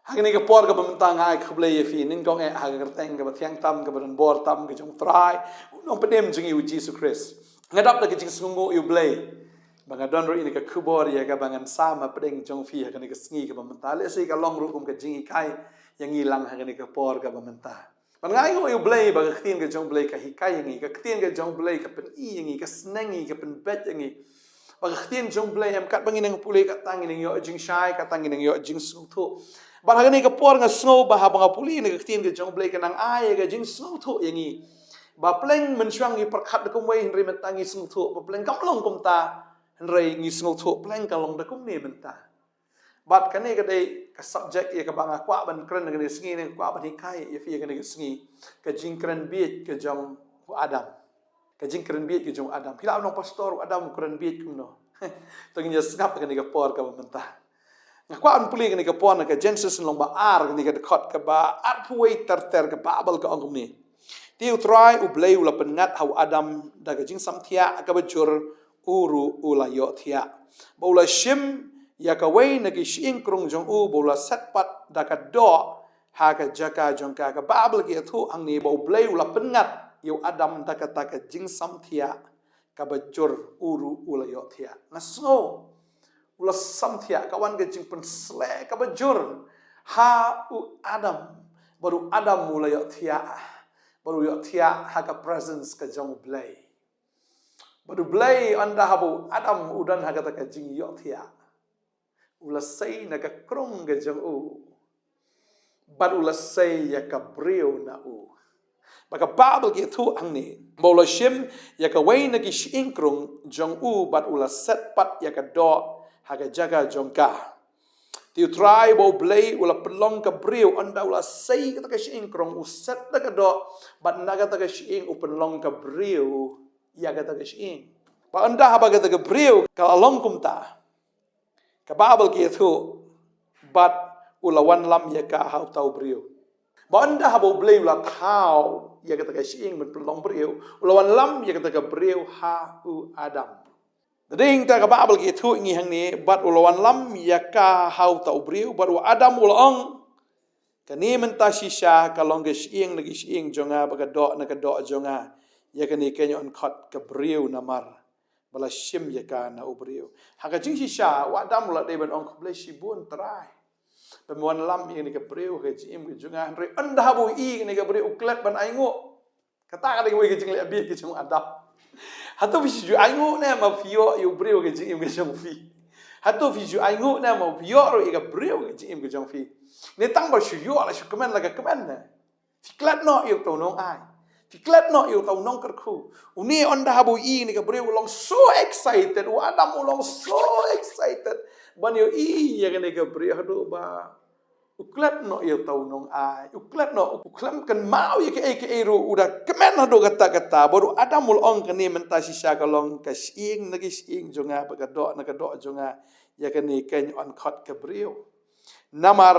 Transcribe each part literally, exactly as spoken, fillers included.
Ha kane ka por kaba mynta nga ai khublei ïa phi, nyngkong eh ha ka kyrteng kaba thiang tam, kaba donbor tam ka jong U Trai, U Nongpynim jong ngi U Jisu Khrist. Nga dap da ka jingsngewnguh ïa U Blei ba nga don ruh ïa kane ka khubor ïa kaba ngan sam hapdeng jong phi ha kane ka sngi kaba mynta. Lehse ka long ruh kum ka jinghikai ïa ngi lang ha kane ka por kaba mynta. Bad nga ainguh ïa U Blei ba ka ktien ka jong U Blei ka hikai ïa ngi, ka ktien ka jong U Blei ka pyni ïa ngi, ka sneng ïa ngi, ka pynbeit ïa ngi. Ba ka ktien jong U Blei em, katba ngi nang pule kata ngi nang ïoh jingshai, kata ngi nang ïoh jingsngewthuh. Bad ha kane ka por nga sngew ba haba nga pule na ka ktien ka jong U Blei ka nang ai ïa ka jingsngewthuh ïa ngi. Ba pleng mynshuwa ngi pyrkhat da kumwei hynrei mynta ngi sngewthuh ba pleng kam long kumta, hynrei ngi sngewthuh pleng ka long da kumne mynta. Bad kane ka dei ka subject ïa kaba nga kwah ban kren kane ka sngi, ne kwah ban hikai ïa phi kane ka sngi. Ka jingkren bieit ka jong u Adam. Ka jingkren bieit ka jong u Adam. Phi lah ban ong, "Pastor, u Adam u kren bieit kumno?" To ngin ïa sngap kane ka por kaba mynta. Nga kwah ban pule kane ka por na ka Genesis lynnong ba ar, kane ka dkhot kaba arphew wei ter ter, ka Baibl ka ong kumne. Te U Trai U Blei u la pynngat ha u Adam da ka jingsamthiah kaba jur, u ruh u la ïohthiah. Ba u la shim ïa kawei na ki shyieng krung jong u, ba u la set pat da ka doh ha ka jaka jong ka. Ka Baibl ka ïathuh hangne ba U Blei u la pynngat ïa u Adam da kata ka jingsamthiah kaba jur, u ruh u la ïohthiah. Nga sngew u la samthiah, ka wan ka jingpynsleh kaba jur ha u Adam. Bad u Adam u la ïohthiah, bad u ïohthiah ha ka presence ka jong U Blei. Bad U Blei, ynda haba u Adam u don ha kata ka jingïohthiah, u la sei na ka krung ka jong u, bad u la sei ïa ka briew na u. Ba ka Baibl ka ïathuh hangne ba u la shim ïa kawei na ki shyieng krung jong u, bad u la set pat ïa ka doh ha ka jaka jong ka. Te U Trai ba U Blei u la pynlong ka briew, ynda u la sei kata ka shyieng krung, u set da ka doh, bad na kata ka shyieng u pynlong ka briew ïa kata ka shyieng. Ba ynda haba kata ka briew ka la long kumta, ka Baibl ka ïathuh, bad u la wanlam ïa ka ha uta u briew. Ba ynda haba U Blei u la thaw ïa kata ka shyieng ban pynlong briew, u la wanlam ïa kata ka briew ha u Adam. Te dei hangta ka Baibl ka ïathuh ïa ngi hangne, bad u la wanlam ïa ka ha uta u briew, bad u Adam u la ong, "Kane mynta shisha ka long ka shyieng na ki shyieng jong nga, bad ka doh na ka doh jong nga. Ïa kane keiñ yn khot ka briew, namar ba la shim ïa ka na u briew." Ha ka jingshisha u Adam u la dei ban ong, "Khublei shibun Trai ba me wanlam ïa kane ka briew ha ka jingim ka jong nga." Hynrei ynda haba u ïohi ïa kane ka briew u klet ban ainguh. Kata ka dei kawei ka jingleh bieit ka jong u Adam. Hato phi shu ju ainguh ne em haba phi ïoh ïa u briew ha ka jingim ka jong phi? Hato phi shu ju ainguh ne em haba phi ïoh ruh ïa ka briew ha ka jingim ka jong phi? Ne tang ba shu ïoh la shu kmen la ka kmen ne? Phi klet noh ïa uta u nongai. Phi klet noh ïa uta u nongkyrkhu. Une ynda haba u ïohi ïa kane ka briew u long so excited, u Adam u long so excited ban ïohi ïa kane ka briew haduh ba u klet noh ïa uta u nongai. U klet noh, u khlem kynmaw ïa kaei kaei ruh, u da kmen haduh katta katta. Bad u Adam u la ong, "Kane mynta shisha ka long ka shyieng na ki shyieng jong nga, bad ka doh na ka doh jong nga. Ïa kane keiñ yn khot ka briew, namar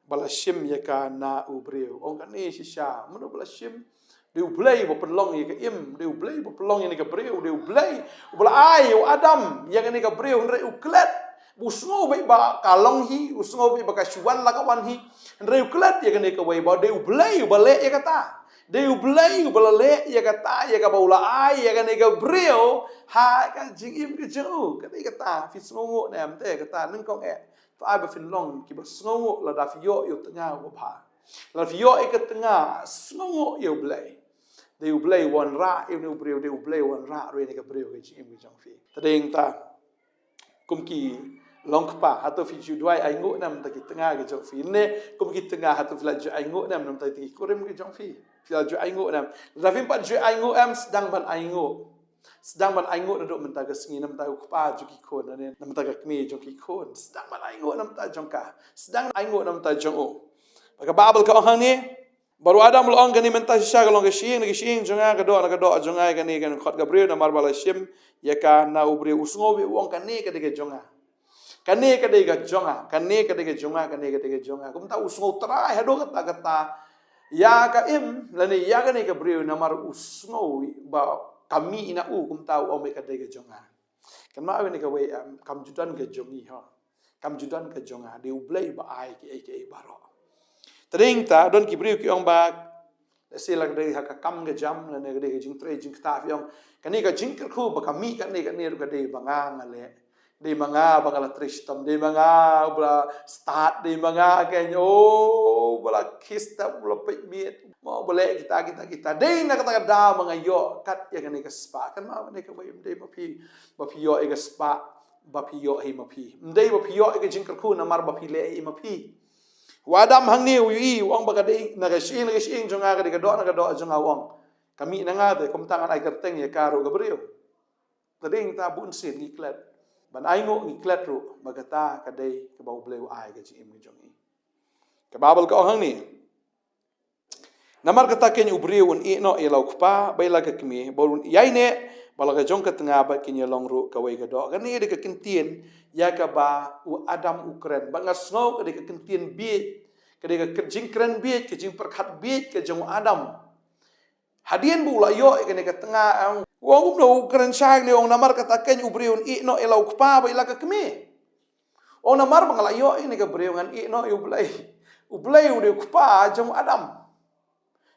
ba la shim ïa ka na u briew." Ong, kane shisha, mano ba la shim? Dei U Blei uba pynlong ïa ka im, dei U Blei uba pynlong ïa kane ka briew, dei U Blei uba la ai ïa u Adam ïa kane ka briew, hynrei u klet. U sngew beit ba ka long hi, u sngew beit ba ka shu wan la ka wan hi, hynrei u klet ïa kane kawei, ba dei U Blei uba leh ïa kata. Dei U Blei uba la leh ïa kata, ïa kaba u la ai ïa kane ka briew ha ka jingim ka jong u. Ka dei kata, phi sngewnguh ne em te kata, nyngkong eh. To ai ba phin long kiba sngewnguh lada phi ïoh ïa u tnga uba bha. Lada phi ïoh ïa ka tnga sngewnguh ïa U Blei. Dei U Blei u wanrah ïa une u briew, dei U Blei u wanrah ruh ïa kane ka briew ha ka jingim ka jong phi. Te dei hangta, kum ki long kpa, hato phi ju duwai ainguh ne em na bynta ki tnga ki jong phi? Ne kum ki tnga, hato phi la ju ainguh ne em na bynta ki kurim ki jong phi? Phi la ju ainguh ne em? Lada phim pat ju ainguh em, sdang ban ainguh. Sdang ban ainguh naduh mynta ka sngi na bynta u kpa jong ki khun, ne na bynta ka kmie jong ki khun. Sdang ban ainguh na bynta jong ka. Sdang ainguh na bynta jong u. Ba ka Baibl ka ong hangne, bad u Adam u la ong, "Kane mynta shisha ka long ka shyieng na ki shyieng jong nga, ka doh na ka doh jong nga, ïa kane keiñ yn khot ka briew, namar ba la shim ïa ka na u briew." U sngew beit u ong, "Kane ka dei ka jong nga. Kane ka dei ka jong nga, kane ka dei ka jong nga, kane ka dei ka jong nga." Kumta u sngew trai haduh katta katta ïa ka im lane ïa kane ka briew, namar u sngew ba ka mih na u, kumta u ong beit, "Ka dei ka jong nga." Kynmaw ïa kane kawei em, kam ju don ka jong ngi ho. Kam ju don ka jong nga, dei U Blei ba ai kiei kiei baroh. Te dei nangta don ki briew ki ong ba, lehse la ka dei ha ka kam ka jam, lane ka dei ka jingtrei jingktah, phi ong, kane ka jingkyrkhu ba ka mih kane kane ruh ka dei ba nga nga leh. Dei ma nga ba nga la trei shitom, dei ma nga ba la stad, dei ma nga kein, oh, ba la kiss tap, ba la peit miet, mo, ba leh kita kita kita. Dei na kata ka daw ma nga ïoh kat ïa kane ka spah. Kynmaw kane kawei, ym dei ba phi, ba phi ïoh ïa ka spah ba phi ïoh hi ma phi. Ym dei ba phi ïoh ïa ka jingkyrkhu namar ba phi leh hi ma phi. U Adam hangne u ïohi, u ong ba ka dei na ka shyieng, na ka shyieng jong nga, ka dei ka doh na ka doh jong nga, u ong. Ka mih na nga te, kumta ngan ai kyrteng ïa ka ruh ka briew. Te dei nangta bun sien ngi klet. Ban ainguh ngi klet ruh ba kata ka dei kaba U Blei u ai ka jingim ka jong ngi. Ka Baibl ka ong hangne. Namar kata kein u briew un ïeh noh ïa la u kpa bad ïa la ka kmie, bad un ïaineh bad la ka jong ka tnga, bad kin ïalong ruh kawei ka doh. Kane dei ka kyntien ïa kaba u Adam u kren. Bad nga sngew ka dei ka kyntien bieit, ka dei ka jingkren bieit, ka jingpyrkhat bieit ka jong u Adam. Hadien ba u la ïoh ïa kane ka tnga, u ong kumno, u kren shai ne, u ong namar kata kein u briew un ïeh noh ïa la u kpa bad ïa la ka kmie. U ong namar ba nga la ïoh ïa kane ka briew ngan ïeh noh ïa U Blei. U Blei u dei u kpa jong u Adam.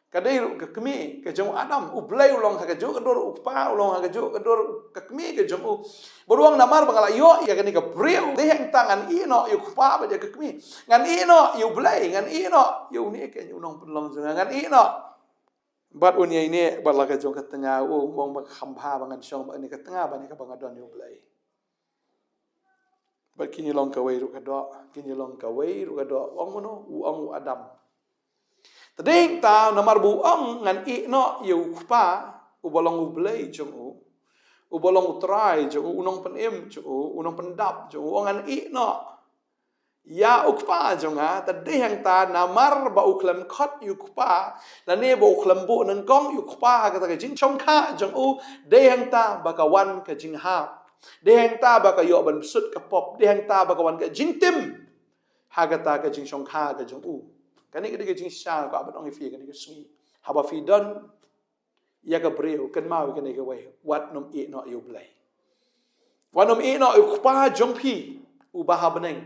Ka dei ruh ka kmie ka jong u Adam. U Blei u long ha kajuh ka dur u kpa, u long ha kajuh ka dur ka kmie ka jong u. Bad u ong namar ba nga la ïoh ïa kane ka briew, dei hangta ngan ïeh noh ïa u kpa bad ïa ka kmie. Ngan ïeh noh ïa U Blei, ngan ïeh noh ïa une kein u nongpynlong jong nga, ngan ïeh noh. Bad un ïaineh bad la ka jong ka tnga, u ong ba kham bha ba ngan shong bad kane ka tnga bad kane kaba nga don ïa U Blei. Bad kin ïalong kawei ruh ka doh, kin ïalong kawei ruh ka doh. U ong mano? U ong u Adam. Te dei nangta namar ba u ong ngan ïeh noh ïa u kpa, uba long U Blei jong u, uba long U Trai jong u, u nongpynim jong u, u nongpyndap jong u, u ong ngan ïeh noh ïa u kpa jong nga, te dei hangta namar ba u khlem khot ïa u kpa, lane ba u khlem buh nyngkong ïa u kpa ha kata ka jingshongkha jong u, dei hangta ba ka wan ka jinghap. Dei hangta ba ka ïoh ban bsut ka pop, dei hangta ba ka wan ka jingtim ha kata ka jingshongkha ka jong u. Kane ka dei ka jingshisha ka ban ong ïa phi kane ka sngi. Haba phi don ïa ka briew, kynmaw ïa kane kawei, wat nym ïeh noh ïa U Blei. Wat nym ïeh noh ïa u Kpa jong phi uba ha bneng.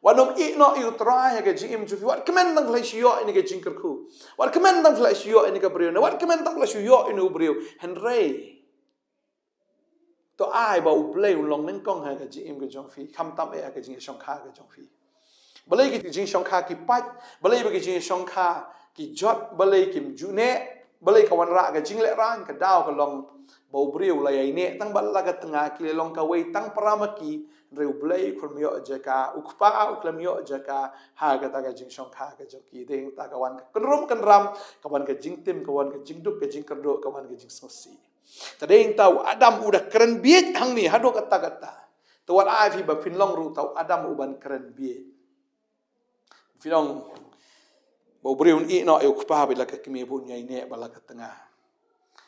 Wat nym ïeh noh ïa U Trai ha ka jingim jong phi. Wat kmen tang phi la shu ïoh ïa kane ka jingkyrkhu, wat kmen tang phi la shu ïoh ïa kane ka briew, ne wat kmen tang phi la shu ïoh ïa kane u briew. Hynrei to ai ba U Blei un long nyngkong ha ka jingim ka jong phi, khamtam eh ha ka jingshongkha ka jong phi. Balei ki jingshongkha ki pait, balei ba ki jingshongkha ki jot, balei kim ju neh, balei ka wanrah ka jinglehrain? Ka daw ka long ba u briew u la ïaineh tang bad la ka tnga, ki la long kawei tang para ma ki, hynrei U Blei u khlem ïoh jaka, U Kpa u khlem ïoh jaka ha kata ka jingshongkha ka jong ki. Dei hangta ka wan ka kynrum kynram, ka wan ka jingtim, ka wan ka jingduk, ka jingkyrduh, ka wan ka jingsngewsih. Te dei hangta u Adam u da kren bieit hangne haduh katta katta. Te wat ai phi ba phin long ruh uta u Adam uban kren bieit. Phin ong ba u briew un ïeh noh ïa U Kpa bad la ka kmie, bad un ïaineh bad la ka tnga.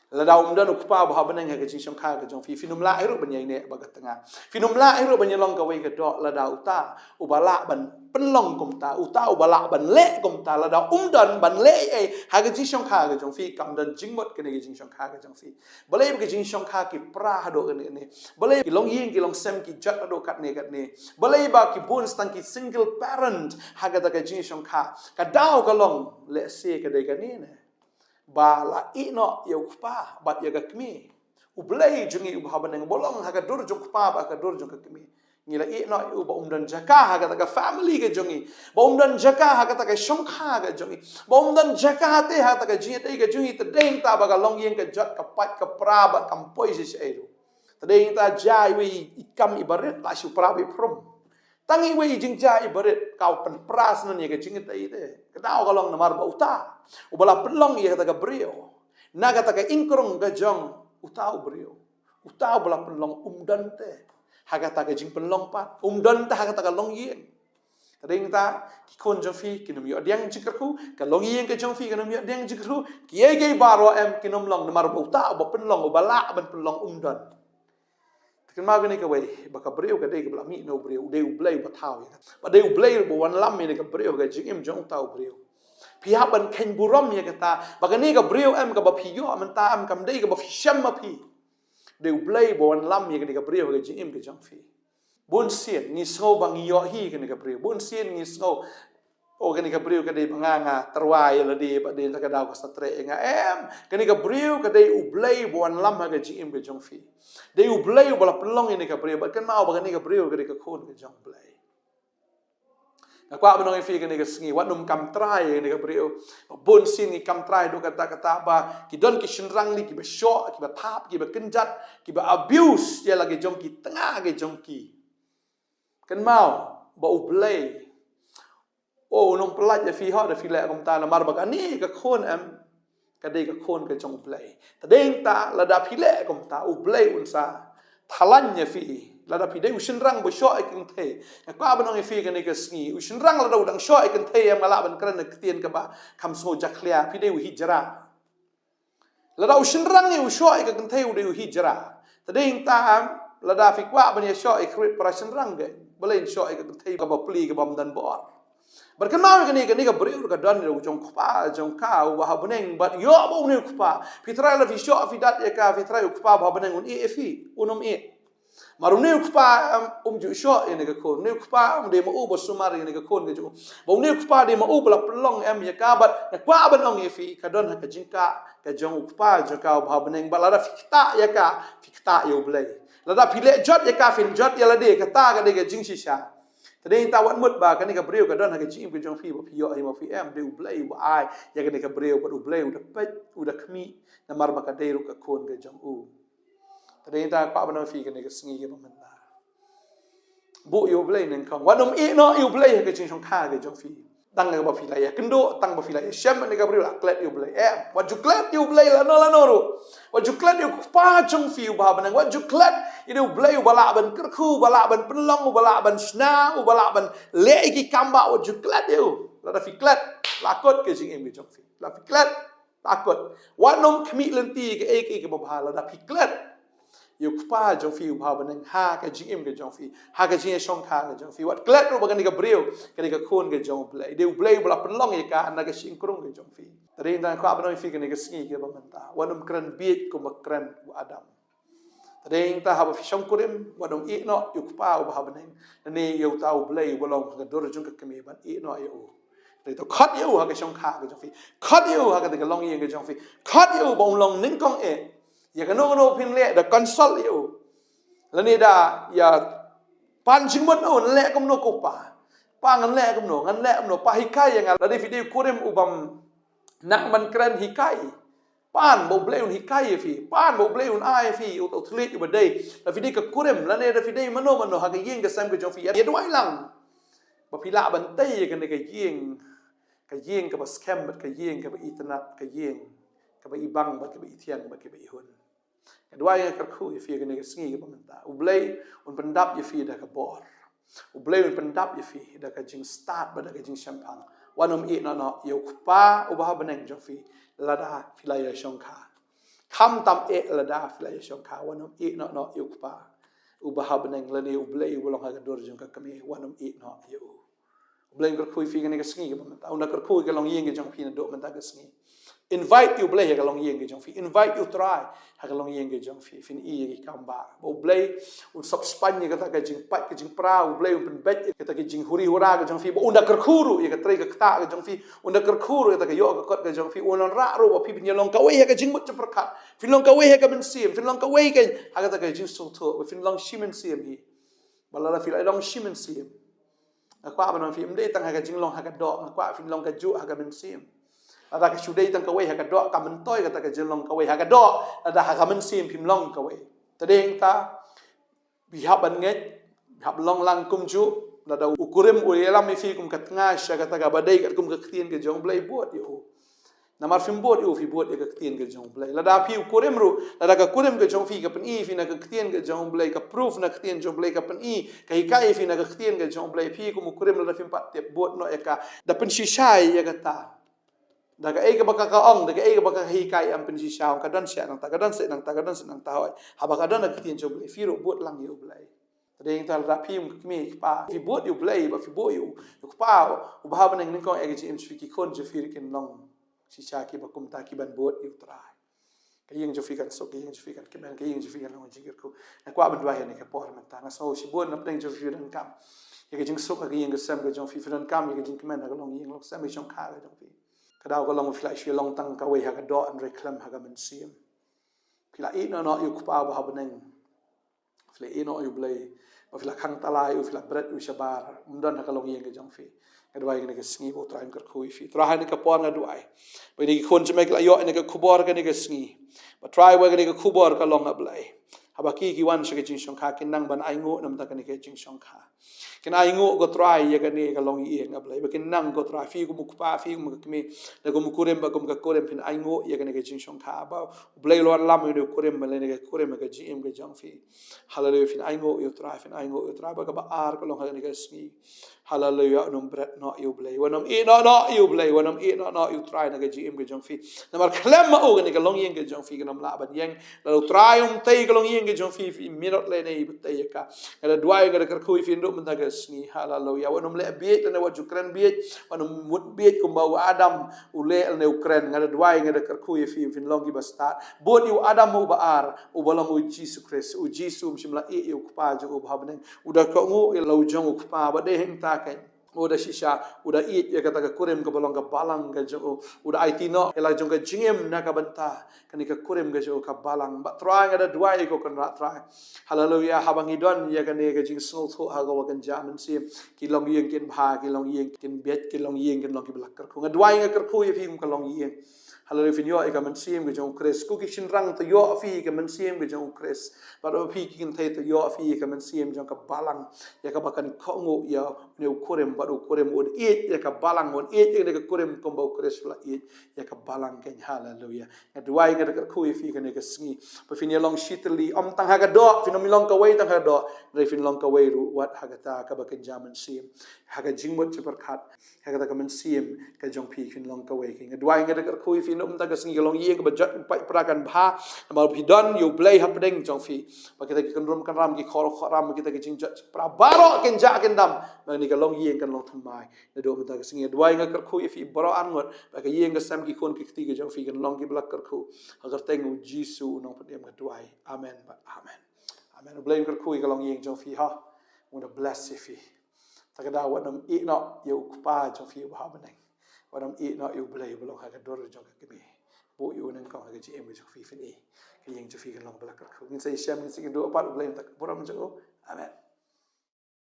Lada um don U Kpa uba ha bneng ha ka jingshongkha ka jong phi, phin ym lah hi ruh ban ïaineh bad ka tnga. Phin ym lah hi ruh ban ïalong kawei ka doh lada uta uba lah ban pynlong kumta, uta uba lah ban leh kumta, lada um don ban leh ei ei ha ka jingshongkha ka jong phi, kam don jingmut kane ka jingshongkha ka jong phi. Balei ba ka jingshongkha ki pra haduh kane kane? Balei ki longïing ki longsem ki jot haduh katne katne? Balei ba ki bun tang ki single parent ha kata ka jingshongkha? Ka daw ka long lehse ka dei kane ne, ba la ïeh noh ïa U Kpa bad ïa ka kmie. U Blei jong ngi uba ha bneng, uba long ha ka dur jong U Kpa bad ha ka dur jong ka kmie, ngi la ïeh noh ïa u ba um don jaka ha kata ka family ka jong ngi, ba um don jaka ha kata ka shongkha ka jong ngi, ba um don jaka te ha kata ka jingïadei ka jong ngi. Te dei hangta ba ka longïing ka jot, ka pait ka pra bad kam poi shisha ei ruh. Te dei hangta jia iwei i kam iba rit la shu pra bad i phrom. Tang iwei i jingjia iba rit ka pynpra shen ïa ka jingïadei te. Ka daw ka long namar ba uta uba la pynlong ïa kata ka briew na kata ka ingkrong ka jong uta u briew, uta uba la pynlong um don te ha kata ka jingpynlong pat, um don te ha kata ka longïing. Te dei hangta ki khun jong phi kin ym ïoh pdiang jingkyrkhu, ka longïing ka jong phi kan ym ïoh pdiang jingkyrkhu, kiei kiei baroh em kin ym long namar ba uta uba pynlong, uba lah ban pynlong um don. Te kynmaw kane kawei, ba ka briew ka dei kaba la mih na u briew, u dei U Blei uba thaw ïa ka. Ba dei U Blei uba wanlam ïa ka briew ha ka jingim jong uta u briew. Phi hap ban kheiñ burom ïa kata ba kane ka briew em kaba phi ïoh mynta em kam dei kaba phi shem ma phi. Dei U Blei uba wanlam ïa kane ka briew ha ka jingim ka jong phi. Bun sien ngi sngew ba ngi ïohi kane ka briew. Bun sien ngi sngew, oh, kane ka briew ka dei ba nga, nga tyrwa ïa lade, ba dei na ka daw ka sa treh ïa nga. Em, kane ka briew ka dei U Blei ba wanlam ha ka jingim ka jong phi. Dei U Blei uba la pynlong ïa kane ka briew, bad kynmaw ba kane ka briew ka dei ka khun ka jong U Blei. Nga kwah ban ong ïa phi kane ka sngi, wat nym kam trai ïa kane ka briew. Bun sien ngi kam trai haduh katta katta ba ki don ki shynrang lei kiba shoh, kiba thap, kiba kynjat, kiba abuse ïa la ki jong ki tnga ki jong ki. Kynmaw ba U Blei, oh, un ym pyllait ïa phi hok da phi leh kumta, namar ba kane ka khun, em, ka dei ka khun ka jong U Blei. Te dei nangta lada phi leh kumta, U Blei un sa thalan ïa phi. Lada phi dei u shynrang ba shoh ïa ki kynthei, nga kwah ban ong ïa phi kane ka sngi, u shynrang lada u dang shoh ïa ki kynthei, em, nga lah ban kren na ka ktien kaba kham sngew jakhlia, phi dei u hijra. Lada u shynrang ïa u shoh ïa ka kynthei, u dei u hijra. Te dei nangta, em, lada phi kwah ban ïa shoh ïa khyndiat para shynrang, ka balei shoh ïa ka kynthei kaba pli, kaba ym don bor? Bad kynmaw ïa kane, kane ka briew ka don ïa u jong u Kpa jong ka uba ha bneng, bad ïoh ba une u Kpa, phi trai la phi shoh phi dat ïa ka, phi trai u Kpa ba ha bneng un ïeh ïa phi? Un ym ïeh. Namar une u Kpa, em, um ju shoh ïa kane ka khun. Une u Kpa um dei ma u ba sumar ïa kane ka khun ka jong u. Ba une u Kpa dei ma u ba la pynlong, em, ïa ka, bad nga kwah ban ong ïa phi, ka don ha ka jingkah ka jong u Kpa jong ka uba ha bneng, bad lada phi ktah ïa ka, phi ktah ïa U Blei. Lada phi leh jot ïa ka, phin jot ïa lade, kata ka dei ka jingshisha. Te dei nangta wat mut ba kane ka briew ka don ha ka jingim ka jong phi ba phi ïohi ma phi, em, dei U Blei uba ai ïa kane ka briew, bad U Blei u da peit, u da khmih, namar ba ka dei ruh ka khun ka jong u. Te dei nangta kwah ban ong ïa phi kane ka sngi kaba mynta, buh ïa U Blei nyngkong. Wat nym ïeh noh ïa U Blei ha ka jingshongkha ka jong phi. Tang kaba phi la ïakynduh, tang ba phi la ïashem ïa kane ka briew, la klet ïa U Blei. Em, wat ju klet ïa U Blei lano lano ruh. Wat ju klet ïa u Kpa jong phi uba ha bneng. Wat ju klet ïa U Blei uba lah ban kyrkhu, uba lah ban pynlong, uba lah ban shna, uba lah ban leh ïa ki kam bah, wat ju klet ïa u. Lada phi klet, la kut ka jingim ka jong phi. Lada phi klet, la kut. Wat nym khmih lynti kaei kaei kaba bha, lada phi klet ïa u Kpa jong phi uba ha bneng ha ka jingim ka jong phi, ha ka jingïashongkha ka jong phi. Wat klet ruh ba kane ka briew ka dei ka khun ka jong U Blei. Dei U Blei uba la pynlong ïa ka na ka shynrang ka jong phi. Te dei nangta kwah ban ong ïa phi kane ka sngi kaba mynta, wat nym kren bieit kumba kren u Adam. Te dei nangta haba phi shongkurim, wat nym ïeh noh ïa u Kpa uba ha bneng, lane ïa uta U Blei uba long ha ka dur jong ka kmie, ban ïeh noh ïa u. Te dei to khot ïa u ha ka shongkha ka jong phi. Khot ïa u ha kata ka longïing ka jong phi. Khot ïa u ba un long nyngkong eh. Ïa kano kano phin leh, da consult ïa u. Lane da ïa pan jingmut ïa u, ngan leh kumno ko Pa. Pa, ngan leh kumno, ngan leh kumno, Pa, hikai ïa nga. Lada phi dei u kurim u bym nang ban kren, hikai. Pan ba U Blei un hikai ïa phi. Pan ba U Blei un ai ïa phi uta u thylliej uba dei. Lada phi dei ka kurim, lane lada phi dei mano mano ha ka ïing ka sem ka jong phi, ïa duwai lang ba phi lah ban tei ïa kane ka ïing, ka ïing kaba skhem bad ka ïing kaba itynnad, ka ïing kaba ibang bad kaba ithiang bad kaba ihun. Nga duwai, nga kyrkhu ïa phi kane ka sngi kaba mynta, U Blei un pyndap ïa phi da ka bor. U Blei un pyndap ïa phi da ka jingstad bad da ka jingshemphang. Wat nym ïeh noh noh ïa u Kpa uba ha bneng jong phi lada phi la ïashongkha. Khamtam eh lada phi la ïashongkha, wat nym ïeh noh noh ïa u Kpa uba ha bneng, lane U Blei uba long ha ka dur jong ka kmie, wat nym ïeh noh ïa u. U Blei un kyrkhu ïa phi kane ka sngi kaba mynta. Un da kyrkhu ïa ka longïing ka jong phi naduh mynta ka sngi. Invite ïa U Blei ha ka longïing ka jong phi. Invite ïa U Trai ha ka longïing ka jong phi. Phin ïohi ïa ki kam bah. Ba U Blei un sop spaiñ ïa kata ka jingpait ka jingpra. U Blei un pynbeit ïa kata ka jinghuri hura ka jong phi. Ba un da kyrkhu ruh ïa ka trei ka ktah ka jong phi. Un da kyrkhu ruh ïa kata ka ïoh ka kot ka jong phi. Un wanrah ruh ba phi phin ïa long kawei ha ka jingmut jingpyrkhat. Phin long kawei ha ka mynsiem. Phin long kawei ka, ha kata ka jingsngewthuh. Ba phin long shi mynsiem hi. Ba lada phi la long shi mynsiem, nga kwah ban ong ïa phi, ym dei tang ha ka jinglong ha ka doh, nga kwah phin long kajuh ha ka mynsiem. Lada ka shu dei tang kawei ha ka doh, kam myntoi kata ka jinglong kawei ha ka doh, lada ha ka mynsiem phim long kawei. Te dei nangta, phi hap ban ngeit, hap long lang kumjuh. Lada u kurim u ïalam ïa phi kum ka tnga sha kata kaba dei katkum ka ktien ka jong U Blei, bud ïa u. Namar phim bud ïa u, phi bud ïa ka ktien ka jong U Blei. Lada phi u kurim ruh, lada ka kurim ka jong phi ka pyni ïa phi na ka ktien ka jong U Blei, ka proof na ka ktien jong U Blei, ka pyni, ka hikai ïa phi na ka ktien ka jong U Blei, phi kum u kurim lada phim pat tip, bud noh ïa ka. Da pynshisha ïa kata. Da kaei kaba ka, ka ong, da kaei kaba ka hikai, em, pynshisha, ong ka don seh nangta, ka don seh nangta, ka don seh nangta, hooid. Haba ka don na ka ktien jong U Blei, phi ruh bud lang ïa U Blei. Te dei nangta lada phi kum ka kmie ka kpa, phi bud ïa U Blei, ba phi bud ïa u, ïa u Kpa uba ha bneng nyngkong, eh, ka jingim jong phi, ki khun jong phi ruh kin long shisha kiba kumta, kiban bud ïa U Trai. Ka ïing jong phi kan suk, ka ïing jong phi kan kmen, ka ïing jong phi kan long jingkyrkhu. Nga kwah ban duwai ha kane ka por mynta. Nga sngew shibun na pdeng jong phi donkam ïa ka jingsuk ha ka ïing ka sem ka jong phi, phi donkam ïa ka jingkmen ha ka longïing longsem, ka jong ka, ka jong phi. Ka daw ka long phi la shu long tang kawei ha ka doh, hynrei khlem ha ka mynsiem. Phi la ïehnoh noh ïa u Kpa uba ha bneng. Phi la ïehnoh ïa u Blei. Ba phi la khang talai ïa u, phi la bret ïa u shabar. Um don ha ka longïing ka jong phi. Nga duwai kane ka sngi ba U Trai un kyrkhu ïa phi. Trai, ha kane ka por nga duwai ba kine ki khun jong me ki la ïoh ïa kane ka khubor kane ka sngi. Ba Trai, ba kane ka khubor ka long, A Blei, haba ki, ki wan sha ka jingshongkha, kin nang ban ainguh na bynta kane ka jingshongkha. Kin ainguh, ko Trai, ïa kane ka longïing, A Blei. Ba kin nang, ko Trai, phi kum u kpa, phi kum ka kmie, ne kum u kurim, ba kum ka kurim, phin ainguh ïa kane ka jingshongkha. Ba U Blei u la wanlam ïa une u kurim, ba lane ka kurim ka jingim ka jong phi. Haleluia, phin ainguh ïa U Trai, phin ainguh ïa U Trai, ba kaba ar ka long ha kane ka sngi. Haleluia, wat nym bret noh ïa U Blei, wat nym ïehnoh noh ïa U Blei, wat nym ïehnoh noh ïa U Trai na ka jingim ka jong phi. Namar khlem ma u kane ka longïing ka jong phi kan ym lah ban ïeng. Lada U Trai um tei ka longïing ka jong phi, phi minot lane ba tei ïa ka. Nga da duwai, nga da kyrkhu ïa phi naduh mynta ka sngi. Haleluia. Wat nym leh bieit lane wat ju kren bieit, wat nym mut bieit kumba u Adam u leh lane u kren. Nga da duwai, nga da kyrkhu ïa phi, phin long kiba stad. Bud ïa u Adam uba ar, uba long U Jisu Khrist. U Jisu um shym la ïeh ïa u Kpa jong u uba ha bneng. U da kohnguh ïa la u jong u Kpa, bad dei hangta keiñ, u da shisha, u da ïeit ïa kata ka kurim kaba long ka balang ka jong u. U da aiti noh ïa la jong ka jingim na ka bynta kane ka kurim ka jong u, ka balang. Bad Trai, nga da duwai, ko Kynrad Trai, haleluia, haba ngi don ïa kane ka jingsngewthuh ha kaba kynja mynsiem, ki longïing kin bha, ki longïing kin bieit, ki longïing kin long kiba la kyrkhu. Nga duwai, nga kyrkhu ïa phi kum ka longïing. Haleluia, phin ïoh ïa ka mynsiem ka jong U Khrist. Ko ki shynrang, to ïoh phi ïa ka mynsiem ka jong U Khrist. Bad phi ki kynthei, to ïoh phi ïa ka mynsiem jong ka balang, ïa kaba kan kohnguh ïa une u kurim, bad u kurim un ïeit ïa ka balang, un ïeit ïa ka kurim kumba U Khrist u la ïeit ïa ka balang keiñ. Haleluia. Nga duwai, nga da kyrkhu ïa phi kane ka sngi ba phin ïa long shitylli, ym tang ha ka doh, phin ym long kawei tang ha ka doh, hynrei phin long kawei ruh wat ha kata kaba kynja mynsiem, ha ka jingmut jingpyrkhat, ha kata ka mynsiem ka jong phi, phin long kawei keiñ. Nga duwai, nga da kyrkhu ïa phi naduh mynta ka sngi, ka longïing kaba jot u paidbah kan bha, namar phi don ïa U Blei hapdeng jong phi. Ba kita ki kynrum kynram, ki khor khor ram, kita ki jingjot jingpyrkhat baroh kin jah kin dam. Ba kane ka longïing kan long thymmai. Naduh mynta ka sngi nga duwai, nga kyrkhu ïa phi baroh arngut, ba ka ïing ka sem, ki khun ki kti ka jong phi kan long kiba la kyrkhu. Ha ka kyrteng U Jisu U Nongpynim nga duwai. Amen bad amen. Amen. U Blei un kyrkhu ïa ka longïing jong phi, ha. Un da bless ïa phi. Ta ka daw wat nym ïehnoh ïa u Kpa jong phi uba ha bneng. Wat nym ïehnoh ïa U Blei uba long ha ka dur jong ka kmie. Buh ïa u nyngkong ha ka jingim ka jong phi, phin i ka ïing jong phi kan long ba la kyrkhu. Ngin sa ïashem, ngin sa ïakynduh pat, U Blei un da burom jong u. Amen.